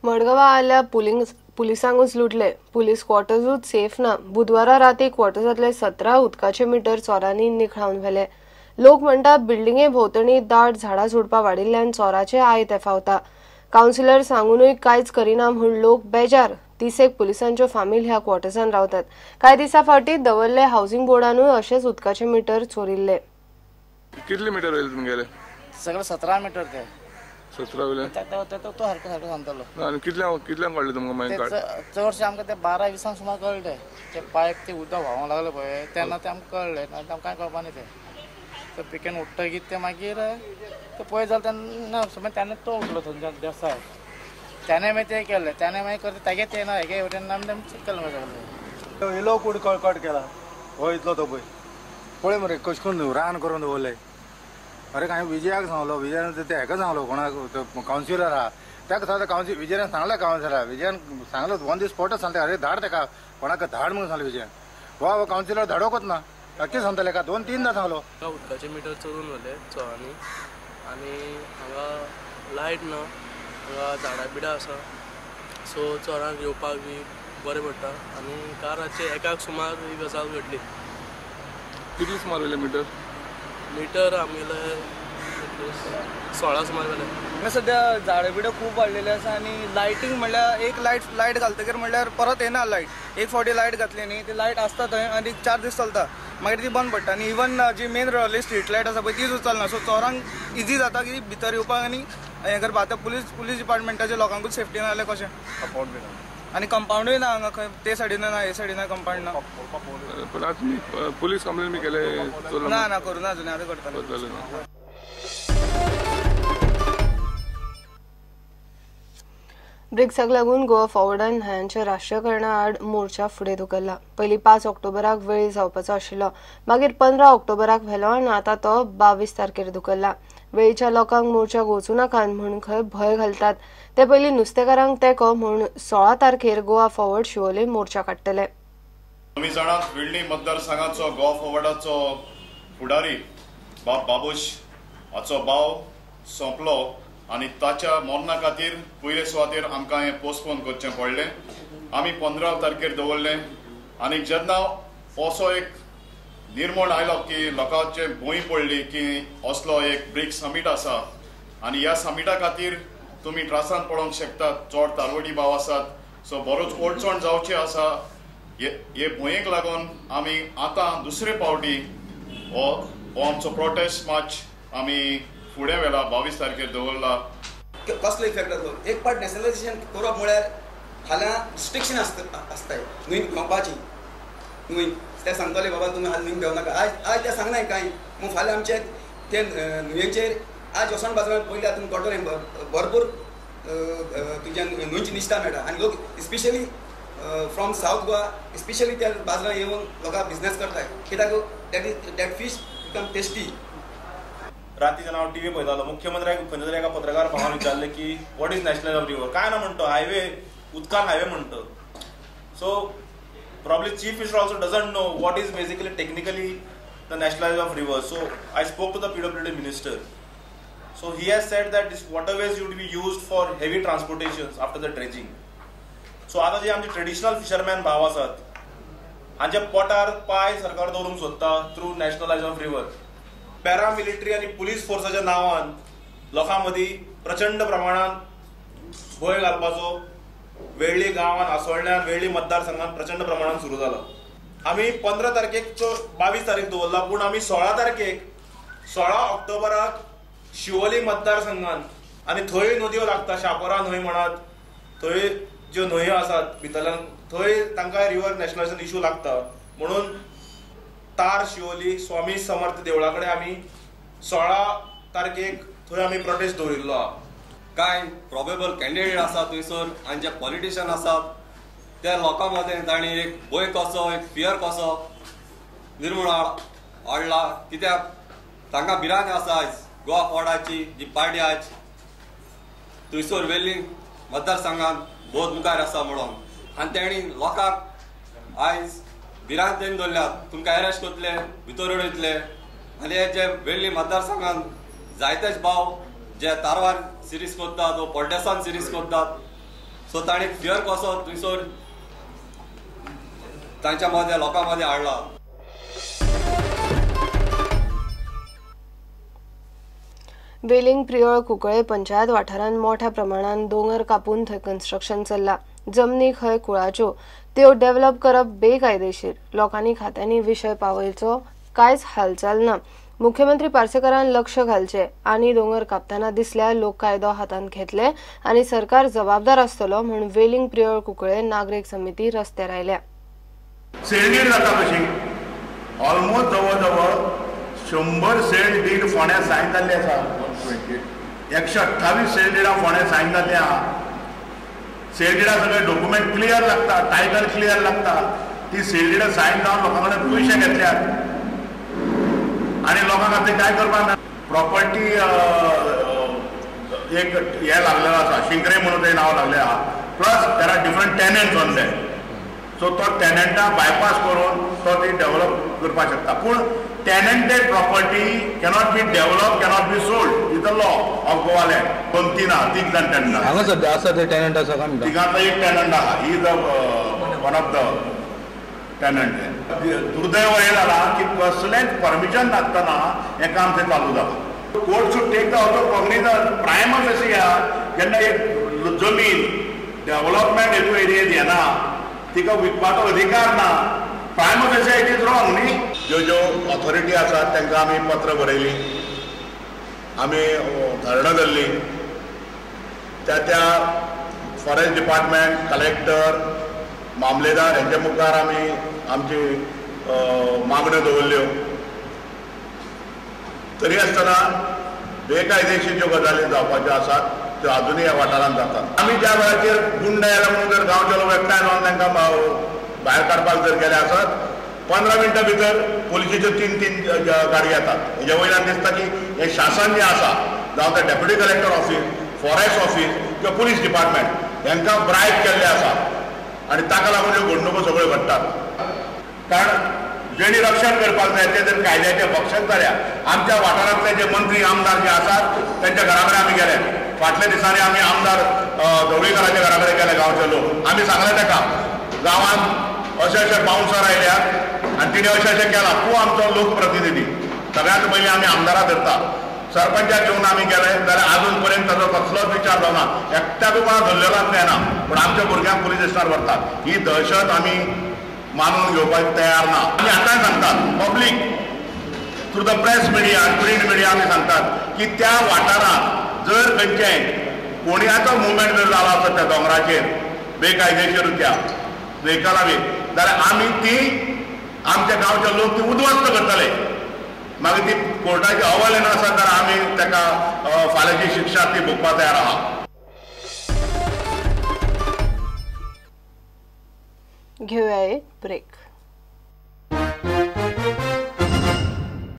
मडगांवां आयल्या पुलिसांकूच लुटले. पुलीस क्वॉर्टर्सूच सेफ ना. बुधवारा राती क्वॉर्टर्सांतले 17 उदकाचे मिटर चोरांनी निखळावन व्हेले. लोक म्हणटा बिल्डिंगे भोंवतणी दाट झाडां झुडपां वाडिल्ल्यान चोराचे आयते फावता. कावन्सिलर सांगूनय कांयच करिना म्हूण लोक बेजार. 30 पुलिसांच्यो फामील ह्या क्वॉर्टर्सान रावतात. कांय दिसां फावटी दवर्ले हावसिंग बोर्डानूय अशेच उदकाचे मिटर चोरिल्ले. कितले मिटर वयले तुमगेले? सगळे 17 मिटर ते. 17 वयले? तो सारको सारको सांगतालो. आनी कितल्यांक कळ्ळें तुमकां मागीर? चडशें आमकां ते 12:20 सुमार कळ्ळें. ते पायप ते उदक व्हांवंक लागले पळय तेन्ना ते आमकां कळ्ळें, ना आमकां कांय कळपा न्ही. ते पिकेन उठ्ठकीर ते मागीर ते पळय जालें तेन्ना तेन्ना तो उठलो थंयच्यान देसाय. त्याने मागीर ते केलें, त्याने मागीर करता तागे ते ना हेगे वटेन आमी तें केलें मागीर सगळें. इलो कूड कट केला हो इतलो तो पळय पळय मरे कशें करून रान करून दवरलें. अरे हांवें विजयाक सांगलो, विजयान ते हेका सांगलो कोणाक कावन्सिलर आहा ताका सांगता. कावन्सिल विजयान सांगलें, कावन्सिलर विजयान सांगलो ऑन the स्पॉटच सांगता, अरे धाड ताका कोणाक धाड म्हणून सांगलें विजयान. वा हो कावन्सिलर धाडोकच ना, कितें सांगताले का 2-3 सांगलो. उदकाचे मिटर चोरून व्हेले चोरांनी आनी हांगा लायट ना, हांगा झाडां बिडां आसा, सो चोरांक येवपाक बी बरें पडटा. आनी काल रातचे 1 सुमार ही गजाल घडली. कितले सुमार वयले मिटर? मिटर आमगेले 16 सुमार जाले. हांगा सद्या झाडां बिडां खूब वाडलेली आसा आनी लायटींग म्हणल्यार एक लायट घालतकीर म्हणल्यार परत येना लायट. एक फावटी लायट घातली न्ही ती लायट आसता थंय आनी 4 दीस चलता, मागीर ती बंद पडटा. आनी इवन जी मेन रोडावयली स्ट्रीट लायट आसा पळय ती सुद्दां चलना. सो चोरांक इजी जाता की भितर येवपाक आनी हें करपाक. आतां पुलीस डिपार्टमेंटाच्या लोकांकूच सेफ्टी ना जाल्यार कशें? आनी कंपावंडूय ना हांगा खंय, ते सायडीन ना हे सायडीन ना कंपावंड ना. पण आतां तुमी पुलीस कंप्लेन बी केले? ना ना करूं ना अजून, आतां करतले. ब्रिक्साक लागून गोवा फॉरवर्डान न्हंयांच्या राष्ट्रीयकरणा आड मोर्चा फुडें धुकल्ला. पयलीं 5 ऑक्टोबराक वेळ जावपाचो आशिल्लो, मागीर 15 ऑक्टोबराक व्हेलो आनी आतां तो 22 तारखेर धुकल्ला. वेळीच्या लोकांक मोर्चाक वचूं नाकात म्हूण खंय भंय घालतात. ते पयलीं नुस्तेकारांक तेंको म्हूण 16 तारखेर गोवा फॉरवर्ड शिवोले मोर्चा काडटले. आमी जाणात वेळ्ळी मतदारसंघाचो गोवा फॉरवर्डाचो फुडारी बाब बाबूश हाचो भाव सोंपलो आनी ताच्या मरणा खातीर पयले सुवातेर आमकां हें पोस्टपोन करचें पडलें. आमी 15 तारखेर दवरलें आनी जेन्ना असो एक निर्मण आयलो की लोकांचे भंय पडली की असलो एक ब्रिक्स समीट आसा आनी ह्या समिटा खातीर तुमी त्रासान पडोंक शकतात, चड तारवटी भाव आसात, सो बरोच अडचण जावची आसा. हे भंयेक लागून आमी आतां दुसरे फावटी हो आमचो प्रोटेस्ट मार्च आमी फुडें व्हेला, 22 तारखेर दवरला. कसलो इफेक्ट जातलो? एक पार्ट नॅशनलायझेशन करप म्हळ्यार फाल्यां रिस्ट्रिक्शन आसताय न्हंय घेवपाची. न्हंय ते सांगतले बाबा तुमी आज न्हंय घेवनाका, आज ते सांगनाय कांय, मग फाल्यां आमचे ते न्हंयेचेर आज वसण बाजारांत पयलीं तुमकां कळटलें भरपूर तुज्या न्हंयची निश्ठा मेळटा आनी लोक especially from south Goa especially त्या बाजारांत येवन लोकां बिजनेस करताय कित्याक that is that fish become tasty. राती जेन्ना हांव टीव्ही पळयतालो, मुख्यमंत्र्याक खंयच्या तरी एका पत्रकार भावान विचारलें की what is national of river, काय ना म्हणतो हायवे, उदकान हायवे म्हणतो. So probably chief minister also doesn't know what is basically technically the nationalise of river. So I spoke to the PWD minister. So he has said that this waterways would be used for heavy transportation after the dredging. So आतां जे आमचे traditional fisherman भाव आसात हांच्या पोटार पांय सरकार दवरूंक सोदता through nationalise of river. Paramilitary आनी पुलीस फोर्साच्या नांवान लोकां मदीं प्रचंड प्रमाणान भंय घालपाचो वेळ्ळी गांवान, आसोळण्यान, वेळ्ळी मतदारसंघान प्रचंड प्रमाणान सुरू जाला. आमी 15 तारखेक 22 तारीख दवरला, पूण आमी 16 तारखेक 16 ऑक्टोबराक शिवोली मतदारसंघान आनी थंय नदयो लागता, शापोरा न्हंय म्हणात, थंय ज्यो न्हंयो आसात भितरल्यान थंय तांकां रिवर नॅशनलायझेशन इशू लागता म्हणून तार शिवोली स्वामी समर्थ देवळा कडेन आमी 16 तारखेक थंय आमी प्रोटेस्ट दवरिल्लो आहा. कांय प्रोबेबल कॅन्डिडेट आसात थंयसर आनी जे पॉलिटिशियन आसात त्या लोकां मदें तांणी एक भंय कसो, एक फियर कसो निर्मूण हाडला कित्याक तांकां भिरांत आसा आयज गोवा फॉरवर्डाची जी पार्टी आयज थंयसर वेल्ली मतदारसंघान भोवत मुखार आसा म्हणून आनी तेणी लोकांक आयज भिरांतेन दवरल्यात, तुमकां अरेस्ट करतले, भितर उडयतले. आनी हे जे वेल्ली मतदारसंघान जायतेच भाव जे तारवार सिरीज करतात वा पड्डेसान सिरीज करतात सो तांणी फियर कसो थंयसर तांच्या मदें लोकां मदें हाडला. वेलिंग प्रियोळ कुंकळे पंचायत वाठारांत मोठ्या प्रमाणात दोंगर कापून थंय कन्स्ट्रक्शन चल्ला. जमनी खंय कुळाच्यो त्यो डेव्हलप करप बेकायदेशीर. लोकांनी खात्यांनी विशय पावयचो कांयच हालचाल ना. मुख्यमंत्री पार्सेकरान लक्ष घालचे आनी दोंगर कापतना दिसल्यार लोक कायदो हातांत घेतले आनी सरकार जबाबदार आसतलो म्हूण वेलिंग प्रियोळ कुंकळे नागरीक समिती रस्त्यार आयल्या. सेल डीड जाता कशी ऑलमोस्ट जवळ जवळ 100 सेल डीड फोंड्या सायन जाल्ले आसा. 128 सेल डिडां फोंड्या सायन जाल्ले आहा. सेल डिडा सगळे डॉक्युमेंट क्लियर लागता, टायटल क्लियर लागता. ती सेल डिडां सायन जावन लोकां कडेन पयशे घेतल्यात आनी लोकां खातीर काय करपाक ना. प्रॉपर्टी एक हें लागलेलो आसा, शिंकरे म्हणून तें नांव लागलें आहा. Plus there are different tenants on that. So तो टेनंटा बायपास करून तो ती डेव्हलप करपाक शकता. पूण tenanted property cannot be develop, cannot be sold is the law of Goa land. दोन तीन आहा, तीग जाण टेनंट हांगा सद्या आसा ते टेनंट आसा काय म्हणटा? तिगांतलो एक टेनंट आहा, he is one of the tenant. दुर्दैव हें जालां की कसलेंच परमिशन नासतना हें काम थंय चालू जालां. Court should take the also cognizance. Prima facie आहा जेन्ना एक जमीन डेव्हलपमेंट हेतू एरियेंत येना, तिका विकपाचो अधिकार ना. Prima facie it is wrong न्ही. ज्यो ज्यो ऑथॉरिटी आसात तांकां आमी पत्र बरयली, आमी धरणां धरली. त्या त्या फॉरेस्ट डिपार्टमेंट, कलेक्टर, मामलेदार हेंच्या मुखार आमी आमची मागण्यो दवरल्यो. तरी आसतना बेकायदेशीर ज्यो गजाली जावपाच्यो आसात त्यो आजुनूय ह्या वाठारांत जातात. आमी ज्या वेळाचेर गुंड आयला म्हणून जर गांवचे लोक एकठांय जावन तांकां भायर काडपाक जर गेले आसत, 15 मिनटां भितर पुलिसेच्यो 3-3 गाडी येतात. हेज्या वयल्यान दिसता की हें शासन जें आसा, जावं तें deputy collector office, forest office किंवा पुलीस डिपार्टमेंट, हेंकां ब्रायब केल्लें आसा आनी ताका लागून ह्यो घडणुको सगळ्यो घडटात. कारण जेणी रक्षण करपाक जाय ते जर कायद्याचे भक्षण जाल्या, आमच्या वाठारांतले जे मंत्री आमदार जे आसात त्यांच्या घरा कडेन आमी गेले. फाटल्या दिसांनी आमी आमदार ढवळीकराच्या घरा कडेन गेले. गांवचे लोक आमी सांगले ताका गांवांत अशे अशे बाउन्सर आयल्यात आनी तिणें अशें अशें केलां. तूं आमचो लोकप्रतिनिधी, सगळ्यांत पयलीं आमी आमदाराक धरता. सरपंचाक घेवन आमी गेले जाल्यार आजून पर्यंत ताचो कसलोच विचार जावना. एकट्याकूय कोणा धरलेलो आमकां येना, पूण आमच्या भुरग्यांक पुलीस स्टेशनार व्हरतात. ही दहशत आमी मानून घेवपाक तयार ना. आमी आतांय सांगतात public through the press media, print media आमी सांगतात की त्या वाठारांत जर खंयचें कोणयाचो मुवमेंट जर जाला आसत त्या दोंगराचेर बेकायदेशीर रित्या व्हेकलां बी, जाल्यार आमी ती आमच्या गांवचे लोक ती उद्ध्वस्त करतले. मागीर ती कोर्टाची अहवाल येना आसत जाल्यार आमी ताका फाल्यांची शिक्षा ती भोगपाक तयार आहा. घेऊया एक ब्रेक.